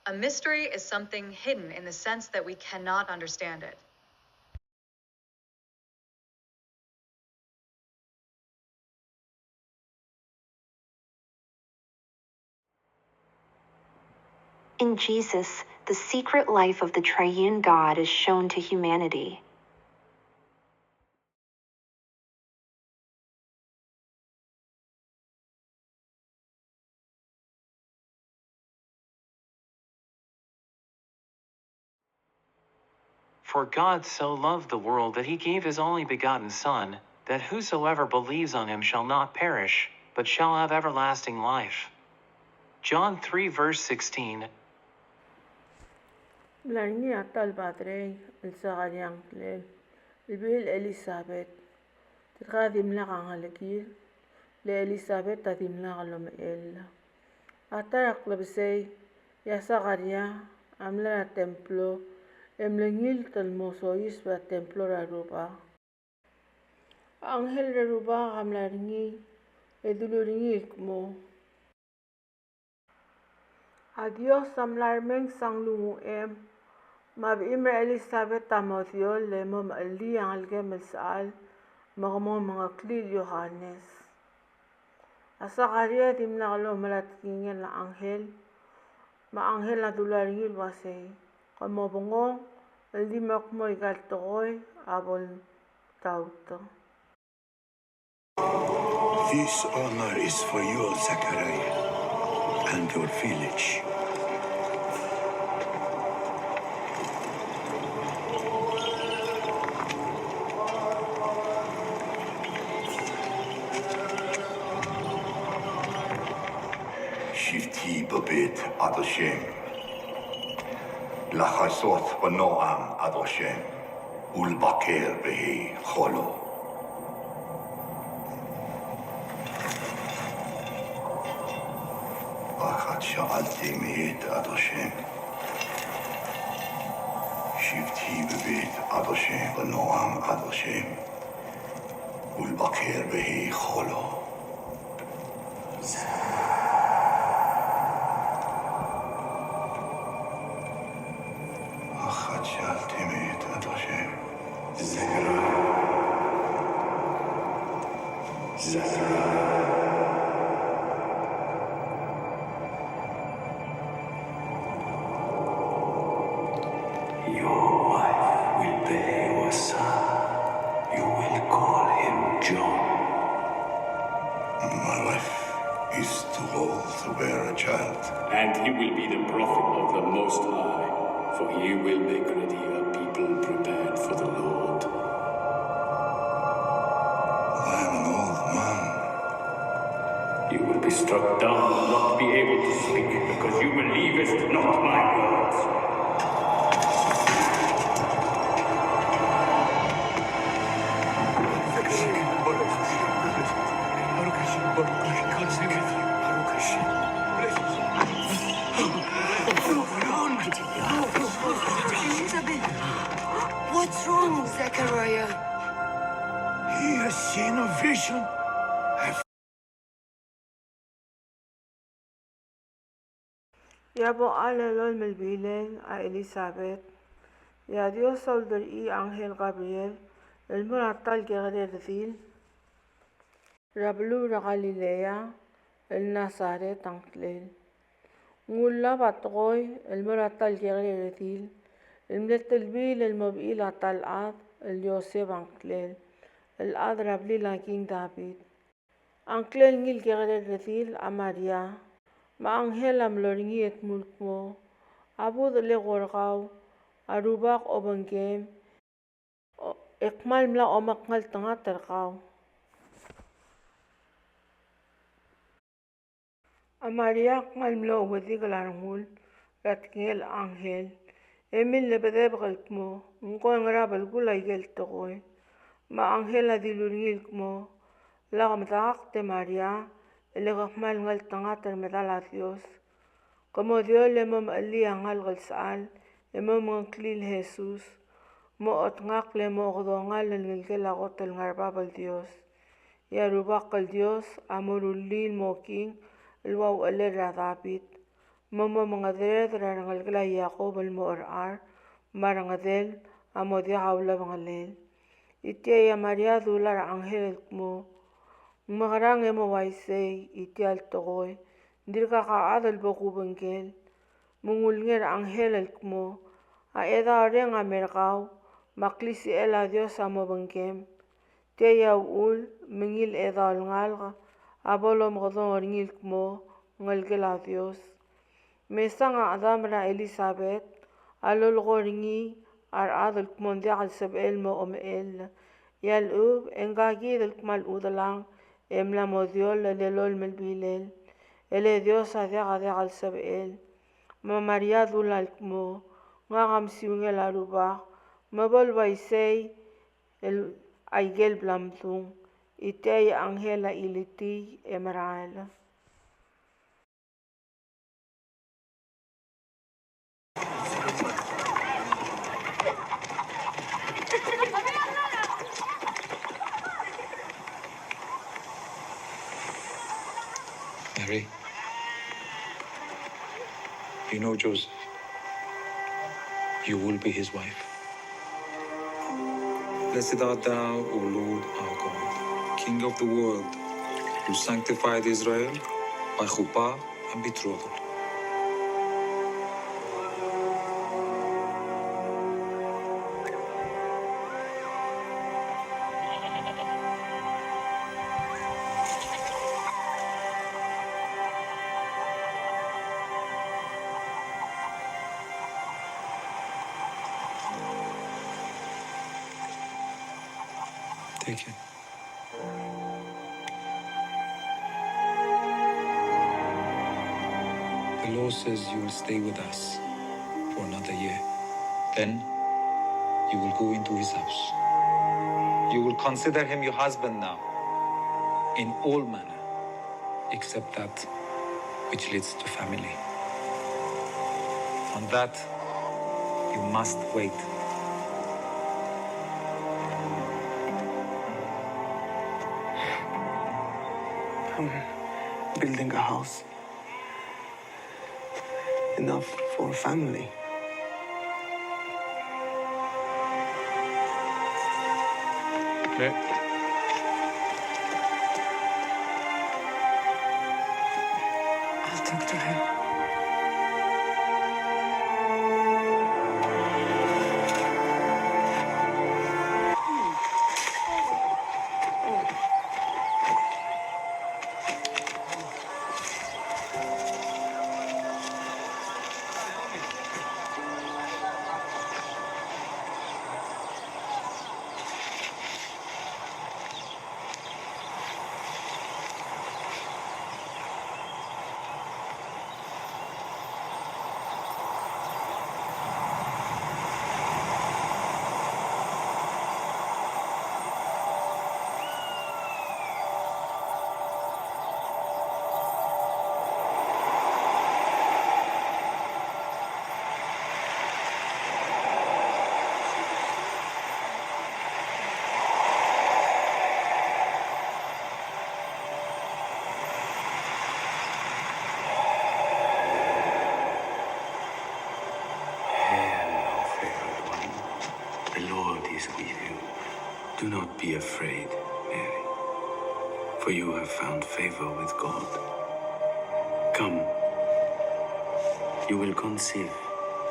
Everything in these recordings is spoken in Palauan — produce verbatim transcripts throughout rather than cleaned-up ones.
A mystery is something hidden in the sense that we cannot understand it. In Jesus, the secret life of the triune God is shown to humanity. For God so loved the world that he gave his only begotten Son, that whosoever believes on him shall not perish, but shall have everlasting life. John three, verse sixteen. Ng mla er ngii a ta el padre el Sakaria a ngklel el bechil Elisabet. Tirka a dimlak a ngelekir, le Elisabet a dimlak lomechell. A ta er a klebesei, e a Sakaria a mla er a templo, e mlengilt el mo soiseb er a templo er a Rubak. A anghel er a Rubak a mla er ngii, e dilu er ngii el kmo, a Dios a mla remenges a nglunguchem, me a bechim er a Elisabet a mo diol e mo mechellii a ngelekem el sechal, me ke mo mengeklii el Johanes. A Sakaria a dimlak loumera a tekingel a anghel, me a anghel a dilu er ngii el uasei, ke mo bengong, el di mo kmo aika el tekoi a bo ltaut. This honor is for you, Zechariah, and your village. Shivti bebeit ad Hashem, lachazot benoam ad Hashem, ulbaker behi cholo. Achat shealtem et ad Hashem. Shivti bebeit ad Hashem, benoam ad Hashem, ulbaker behi cholo. Achat shealtem et ad Hashem. Zechariah. Zechariah. Your wife will bear you a son. You will call him John. My wife is too old to bear a child. And he will be the prophet of the Most High, for he will make ready a people prepared for the Lord. I am an old man. You will be struck down and not be able to speak, because you believest not my words. Elizabeth, what's wrong, Zechariah? He has seen a vision. E a bo el olem el bilel a Elisabet, e a Dios a ulderchii a anghel Gabriel el mo er a ta el kekerei el redil er a beluu er a Galilea el Nasaret a ngklel. Ng ullab a tekoi el mo er a ta el kekerei el redil el mle telbiil el mo bechil a ta el chad el Joseph a ngklel, el chad er a blil a King David. A ngklel ngii el kekerei el redil a Maria, me a anghel a mlo er ngii e dmu el kmo, a budech el eko er kau, a Rubak a obengkem, e kmal mla omek ngeltengat er kau. A Maria a kmal mlo ouedikel a rengul er a tekingel a anghel, e milebedebek el kmo, ng ko ngera belkul aike el tekoi. Me a anghel a dilu er ngii el kmo, lak medakt e Maria, e le ke kmal ngeltengat er medal a Dios. Ke mo diol e mo mechellii a ngalek el sechal, e mo mengeklii el Jesus, mo otngakl e mo okedongall el ngelekel a kot el ngar er bab el Dios. E a Rubak el Dios a mo rullii el mo king el ua uchelel er a David. me mo mengedereder a rengelekel a Jakob el mo cherechar, me a rengedel a mo diak a ulebengelel. E tia a Maria a dula er a anghel el kmo, ng mekerang e mo uaisei, e tia el tekoi, ng dirkak a chad el bo kubengkel. Me ng ulenger a anghel el kmo, a Chedaol Reng a mer kau, me a klisichel a Dios a mo obengkem. Tia a uchul me ngii el Chedaol Ngalek a bo lomekedong er ngii el kmo, Ngelekel a Dios. Mesang a chedam er a Elisabet a lolekoi er ngii a rechad el kmo ng diak el sebechel el mo omechell. E a lechub e ngka kid el kmal chudelang e mla mo dioll el elolem el bilel, e le Dios a diak a diak el sebechel. Me a Maria a dula el kmo, ngak a mesiungel a Rubak, me bo el uaisei el aikel bla mdung. E tia a anghel a chilitii e merael. Mary, you know Joseph. You will be his wife. Blessed art thou, O Lord our God, King of the world, who sanctified Israel by chuppah and betrothal. Take it. The law says you will stay with us for another year. Then you will go into his house. You will consider him your husband now, in all manner, except that which leads to family. On that, you must wait. I'm building a house enough for a family. I'll talk to him. Hail, O favored one, the Lord is with you. Do not be afraid, Mary, for you have found favor with God. Come, you will conceive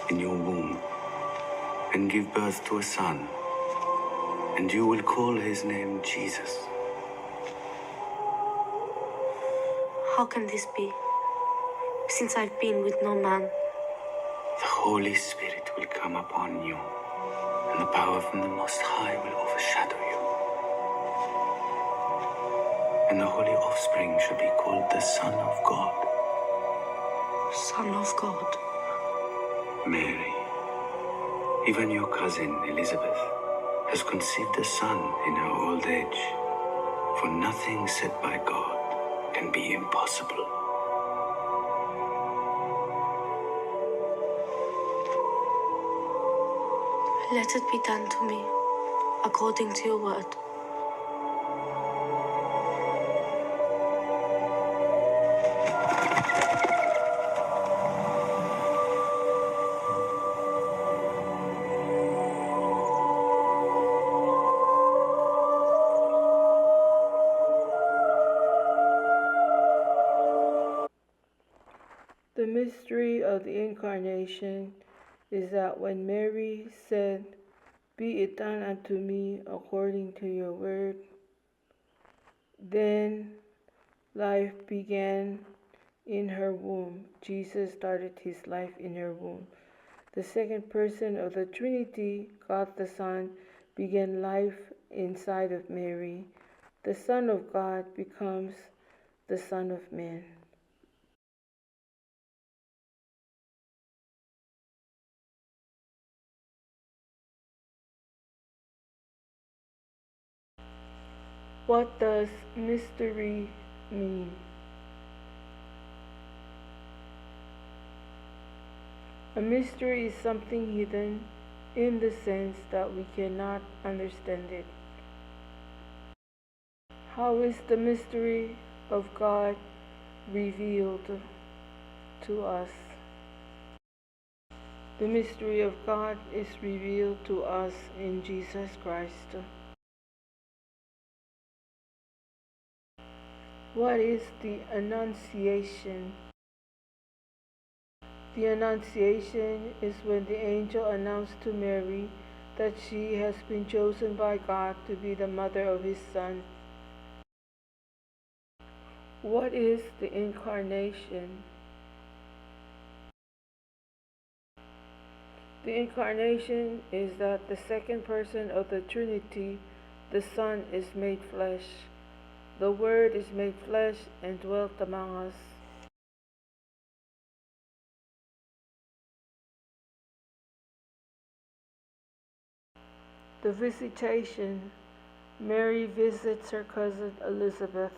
in your womb and give birth to a son, and you will call his name Jesus. How can this be, since I've been with no man? The Holy Spirit will come upon you, and the power from the Most High will overshadow you. And the holy offspring shall be called the Son of God. Son of God. Mary, even your cousin Elizabeth has conceived a son in her old age, for nothing said by God can be impossible. Let it be done to me according to your word. Mystery of the Incarnation is that when Mary said, "Be it done unto me according to your word," then life began in her womb. Jesus started his life in her womb. The second person of the Trinity, God the Son, began life inside of Mary. The Son of God becomes the Son of Man. What does mystery mean? A mystery is something hidden in the sense that we cannot understand it. How is the mystery of God revealed to us? The mystery of God is revealed to us in Jesus Christ. What is the Annunciation? The Annunciation is when the angel announced to Mary that she has been chosen by God to be the mother of his Son. What is the Incarnation? The Incarnation is that the second person of the Trinity, the Son, is made flesh. The Word is made flesh and dwelt among us. The Visitation. Mary visits her cousin Elizabeth.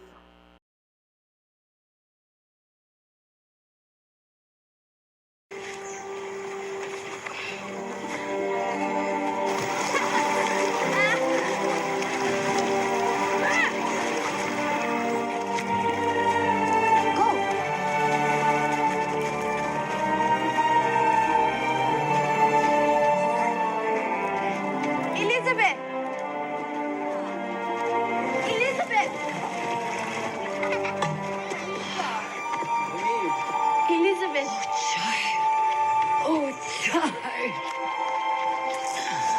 Elizabeth! Elizabeth! Elizabeth! Oh, child. Oh, child.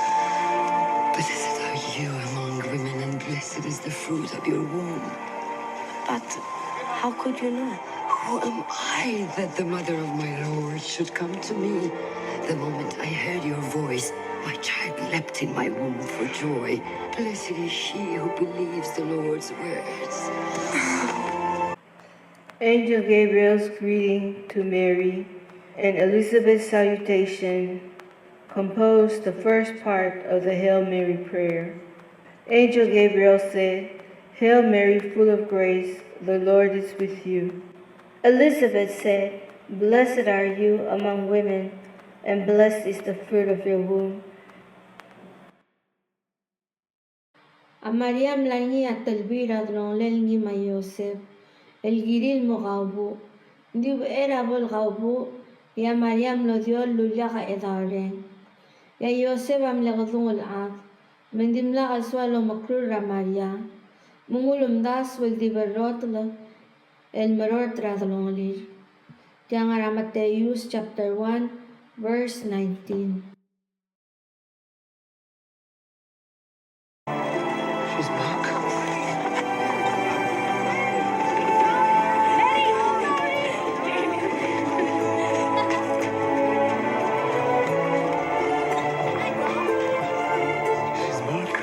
Blessed are you among women, and blessed is the fruit of your womb. But how could you know? Who am I that the mother of my Lord should come to me? The moment I heard your voice, my child leapt in my womb for joy. Blessed is she who believes the Lord's words. Angel Gabriel's greeting to Mary and Elizabeth's salutation compose the first part of the Hail Mary prayer. Angel Gabriel said, "Hail Mary, full of grace, the Lord is with you." Elizabeth said, "Blessed are you among women, and blessed is the fruit of your womb." A Maria a mla er ngii a telbiil er a delongelel ngii me a Joseph el kirir el mo kaubuch. Ng di uchei er a bo el kaubuch, e a Maria a mlo diol el uliak a chedaol reng. E a Joseph a mle kedung el chad, me ng dimlak el soal el omekrur er a Maria, me ng ulemdasu el di berrotel el merort er a delongelir. Tiang a ngar er a Mateus chapter one, verse nineteen. She's back. She's back.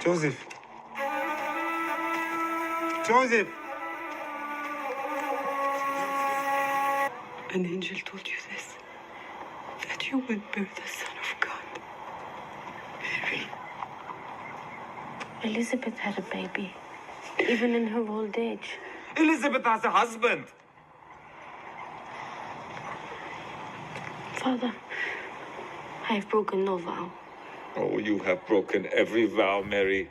Joseph. Joseph. An angel told you this, that you would bear the Son of God. Mary. Elizabeth had a baby, even in her old age. Elizabeth has a husband. Father, I have broken no vow. Oh, you have broken every vow, Mary.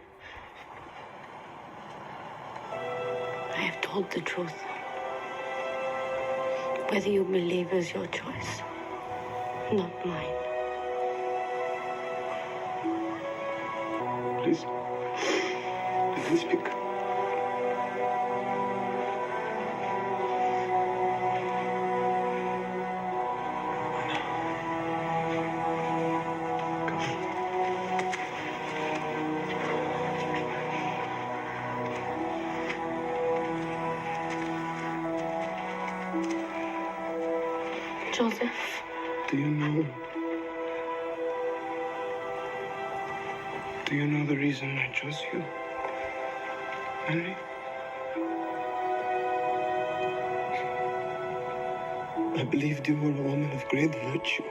I have told the truth. Whether you believe is your choice, not mine. Please, let me speak. Joseph. Do you know? Do you know the reason I chose you, Mary? I believed you were a woman of great virtue.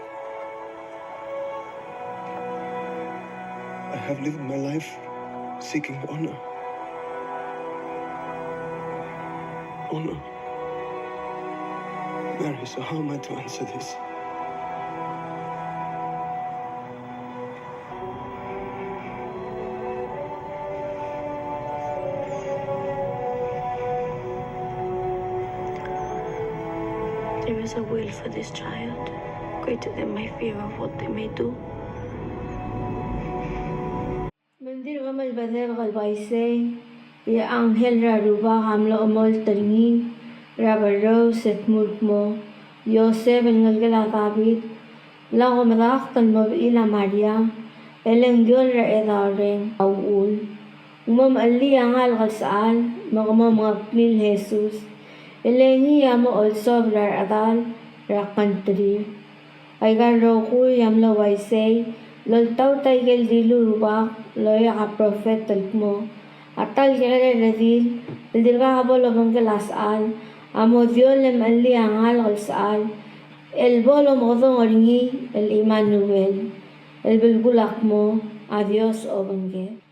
I have lived my life seeking honor. Honor. Mary, so how am I to answer this? There is a will for this child, greater than my fear of what they may do. Me ng dirk mle bedul el uaisei, e a anghel er a Rubak a mlo chemolt er ngii er a berrous e dmu el kmo, Joseph el ngelekel a David, lak omedakt el mo bechil a Maria, e le ng iol er a chedaol reng a uchul. Ng mo mechellii a ngalek el sechal, me ke mo mengeklii el Jesus, e le ngii a mo olsobel er a rechedal er a kngtrir. Aika el rokui a mlo uaisei el oltaut aike el dilu el Rubak el okiu a profet el kmo, a ta el kekerei el redil el dirkak bo lobengkel a sechal a mo diol e mechellii a ngalek el sechal el bo lomekedong er ngii el Emmanuel, el belkul a kmo a Dios obengked.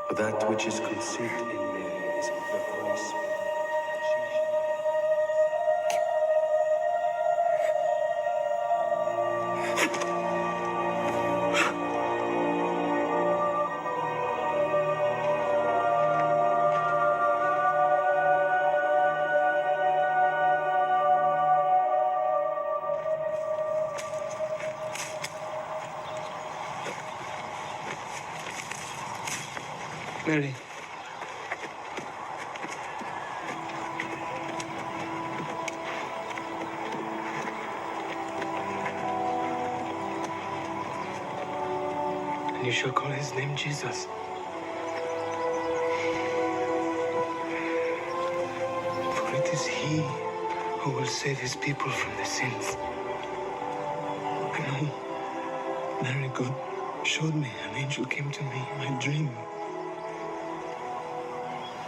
For that which is conceived in Mary is of the Holy Spirit. Mary. And you shall call his name Jesus. For it is he who will save his people from their sins. I know. Mary, God showed me, an angel came to me in my dream.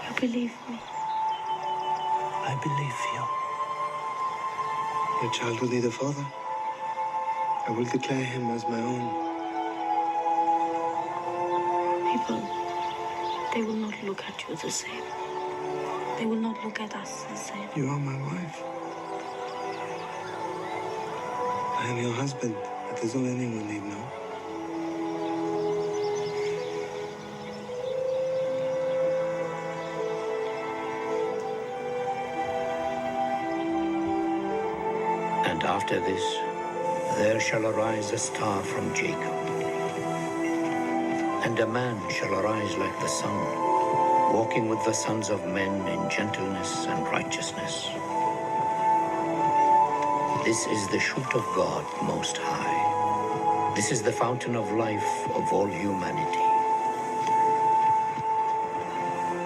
You believe me? I believe you. Your child will need a father. I will declare him as my own. People, they will not look at you the same. They will not look at us the same. You are my wife. I am your husband. That is all anyone need know. And after this, there shall arise a star from Jacob, and a man shall arise like the sun, walking with the sons of men in gentleness and righteousness. This is the shoot of God Most High. This is the fountain of life of all humanity.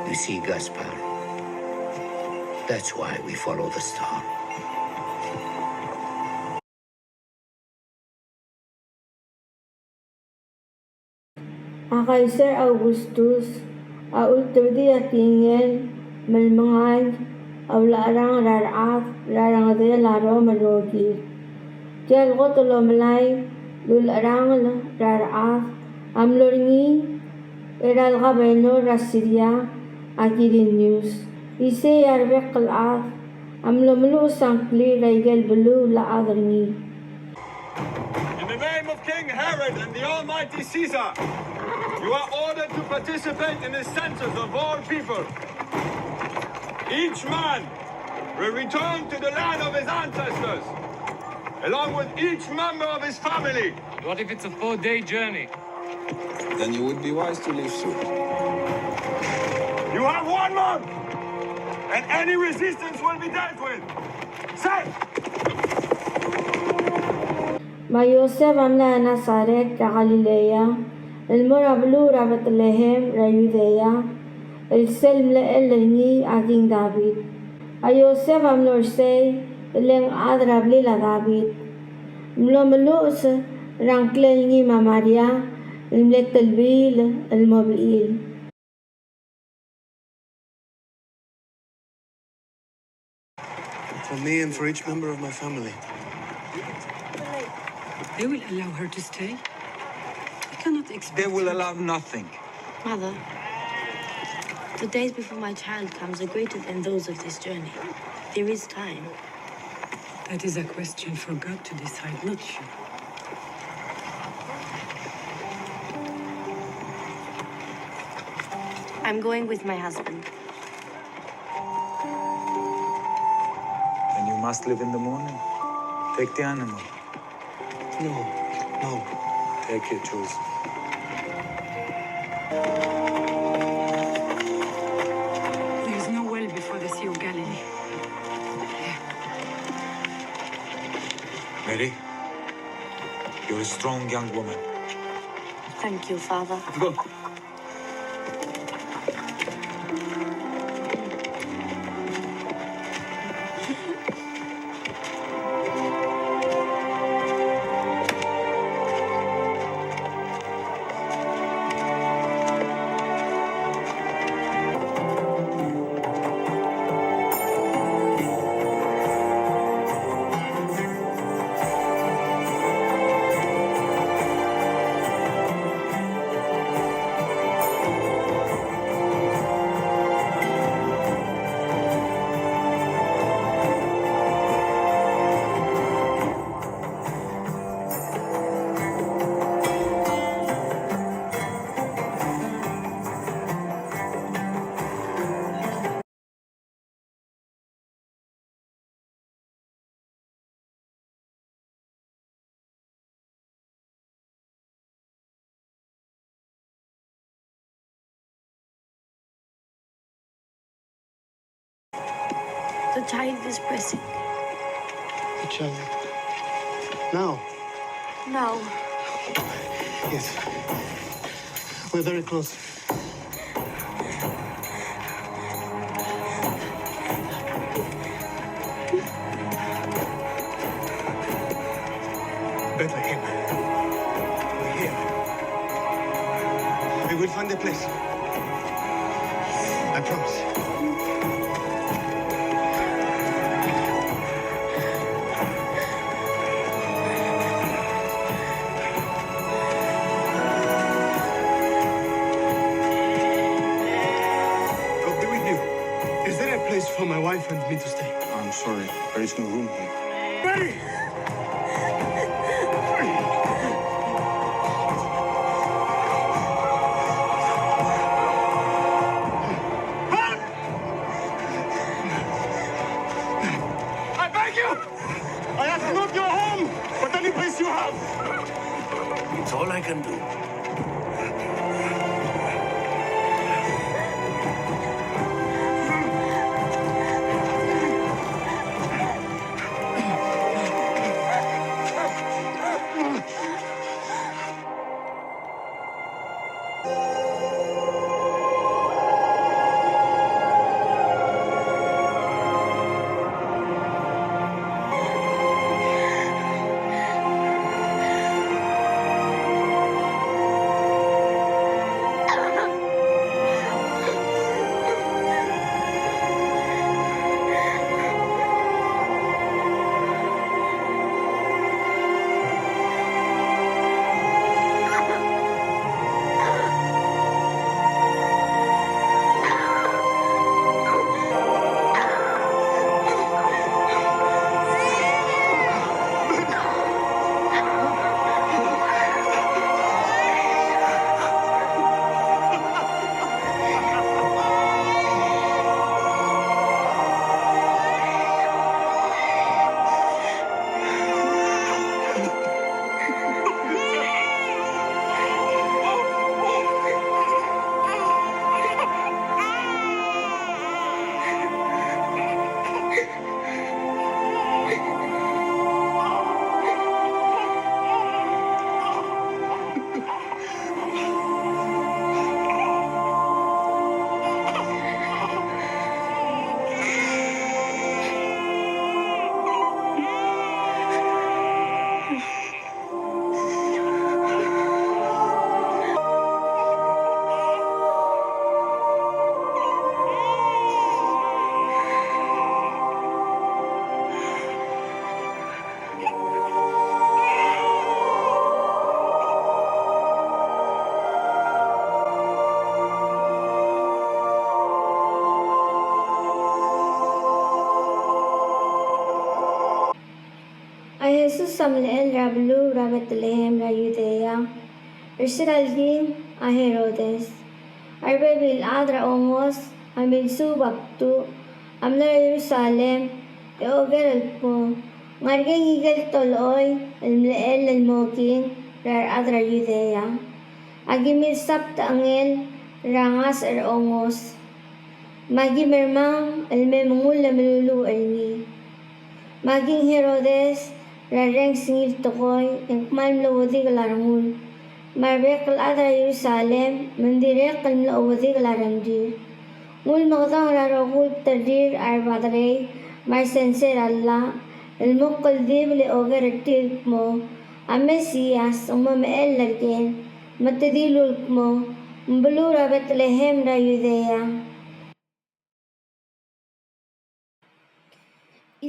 You see, Gaspar, that's why we follow the star. A Kaiser Augustus a ultebedii a tekingel me le mengai a ulecherang er a rechad er a rengedel a Rom el rokir. Tia el kot el omelai el ulecherang er a rechad a mlo er ngii er a le kabenor er a Siria a Kirinius. Isei a rebek el chad a mlo meluches a ngklir er a ikel beluu el chad er ngii. Herod and the Almighty Caesar, you are ordered to participate in the census of all people. Each man will return to the land of his ancestors, along with each member of his family. What if it's a four-day journey? Then you would be wise to leave soon. You have one month, and any resistance will be dealt with. Say! Me a Joseph a mla er a Nasaret er a Galilea, el mo er a beluu er a Betlehem er a Judea, el sel mlechell er ngii a King David. A Joseph a mlo er sei, e le ng chad er a blil a David. Mlo meluches er a ngklel ngii me a Maria, el mle telbiil el mo bechil. For me and for each member of my family. They will allow her to stay? I cannot expect. They will allow nothing. Mother, the days before my child comes are greater than those of this journey. There is time. That is a question for God to decide, not you. I'm going with my husband. And you must leave in the morning. Take the animal. No, no. Take it, Jules. There is no well before the Sea of Galilee. Mary, you're a strong young woman. Thank you, Father. Go. The child is pressing. The child. Now. Now. Yes. We're very close. Bethlehem. We're here. We will find a place. I promise. God be with you. Is there a place for my wife and me to stay? I'm sorry, there is no room here. Mary! I beg you! I ask not your home, but any place you have. It's all I can do. a mlechell er a beluu er a Betlehem er a Judea, er se er a lking a Herodes. A rebebil el chad er a ongos a milsuub a btuch a mlo er a Jerusalem e oker el kmo, "Ng ngar er ngii a ikel tolechoi el mlechell el mo king er a rechad er a Judea? A ki milsa a techengel er a ngasech er a ongos, me a ki mermang el me mengull e meluluuch er ngii." Me a King Herodes er a rrenges ngii el tekoi e ng kmal mlo ouedikel a rengul, me a rebek el chad er a Jerusalem me ng dirrek el mlo ouedikel a rengrir. Ng ulemekedong er a rokui el terrir a rebaderei me a resensei er a llach el mo kldibel e oker er tir el kmo, "A Mesias ng mo mechell er ker, me te dilu el kmo, 'Ng beluu er a Betlehem er a Judea.'"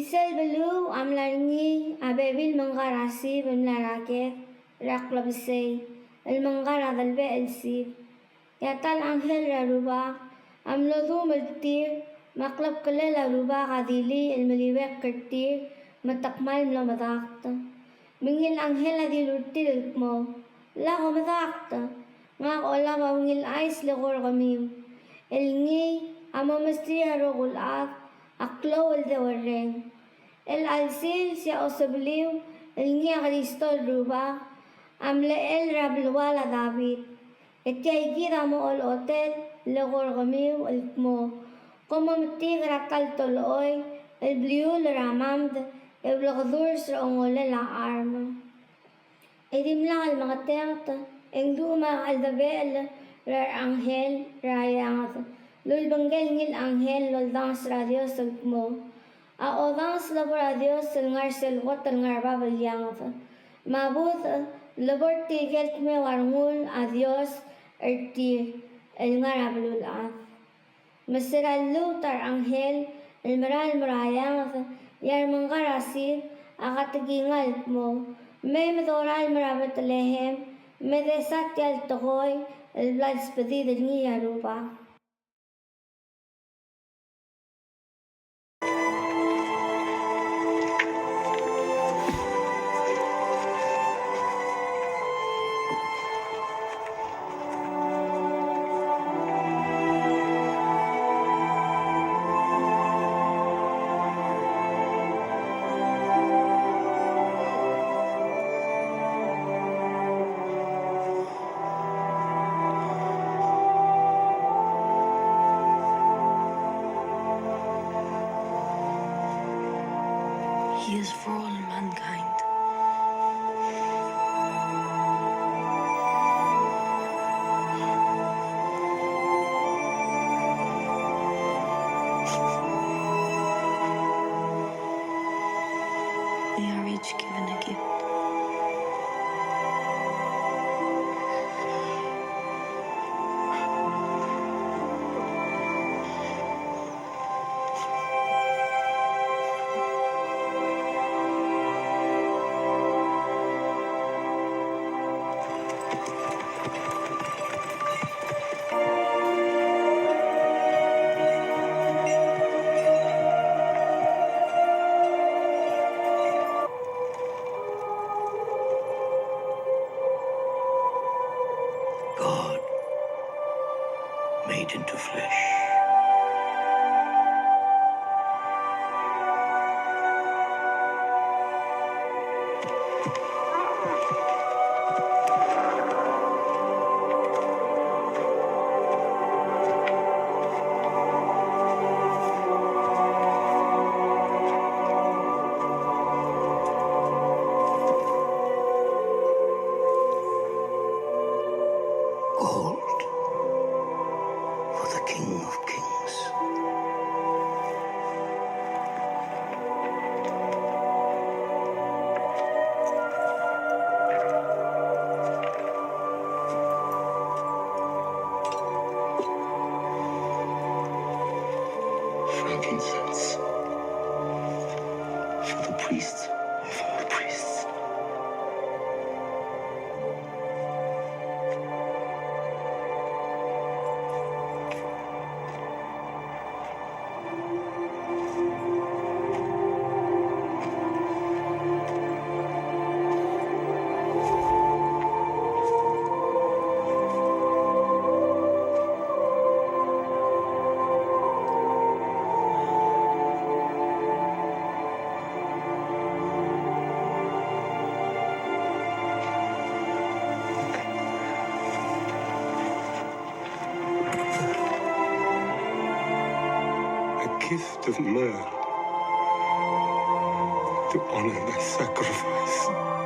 Isel beluu a mla er ngii a bebil el mengkar a sib el mla er a ked er a klebesei el mengkar a delebechel el sib. E a ta el anghel er a Rubak a mlo dum er tir, me a klebkellel a Rubak a dilii el meliuekl er tir, me te kmal mlo medakt. Me ngii el anghel a dilu er tir el kmo, "Lak omedakt, ngak a olab a ungil chais el eko er kemiu. El ngii a mo mesterir a rokui el chad a klou el deurreng. El chelsel sei a osebliu el ngii a Kristo el Rubak a mlechell er a belual a David. E tia kid a mo olechotel el eko er kemiu el kmo, kom mo metik er a ta el tolechoi el bliul er a mamd e ulekedurs er a ongolel a charm." E dimlak el mengetenged, e ng duch me a cheldebechel er a reanghel er a eanged el ulebengkel ngii el anghel el oldanges er a Dios el kmo, "A odanges el obor a Dios el ngar sel kot el ngar bab el eanged, me a budech el obor tirke el dmeu a rengul a Dios er tir el ngar er a beluulechad." Me se er a lluut a reanghel el merael el mo er a eanged, e a remengkar a sib a katekingal el kmo, "Mei me dorael el mo er a Betlehem, me desa tia el tekoi el bla lsbedid er ngii a Rubak." He is for all mankind. We are each given a gift. God made into flesh. Gold for the King of Kings. Frankincense for the priests of all priests. Gift of myrrh to honor thy sacrifice.